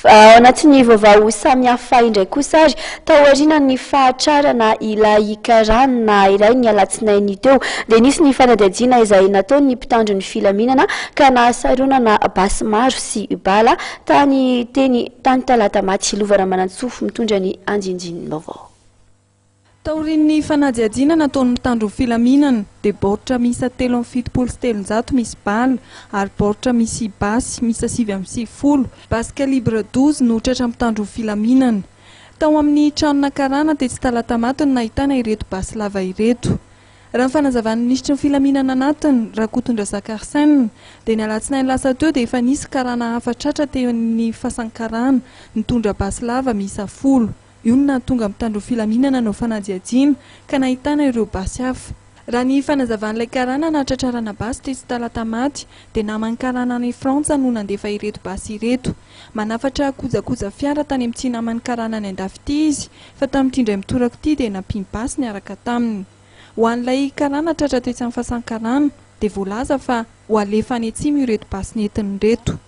Ao anatin'ny vaovao samihafa indray kosa ary, taorian'ny fahatrarana ilay karana iray ny alatsinainy teo, dia nisy ny fanadihadiana izay nataon'ny mpitandro ny filaminana ka nahasaronana basy maro sy bala tany teny tany Talatamaty. Lova Ramanantsoa mitondra ny andindinim-baovao. Taorian'ny fanadihadiana nataon'ny mpitandro ny filaminana dia baoritra miisa 373 misy bala ary baoritra misy basy miisa 99, basy calibre 12 no tratran'ny mpitandro ny filaminana. Tao amin'ny tranona karana tetsy Talatamaty no nahitana ireto basy lava ireto. Raha ny fanazavan'ny minisitry ny filaminana anatiny, Rakotondrazaka Arsène, dia ny alatsinainy lasa teo dia efa nisy karana hafa tratra teny Fasankarana nitondra basy lava miisa folo. Io no nahatonga mpitandro filaminana hanao fanadihadiana ka nahitana ireo basy hafa. Raha ny fanazavan'ilay karana nahatratrarana basy tetsy Talatamaty dia naman'ny karana any Frantsa no nandefa ireto basy ireto. Manafatra kojakoja fiara tany amin'ity naman'ny karana any andafy ity izy fa tamin'ity indray mitoraka ity dia nampiany basy niaraka taminy. Ho an'ilay karana tratra tetsy amin'ny fasan-karana dia voalaza fa ho alefa any atsimo ireto basy nentiny ireto.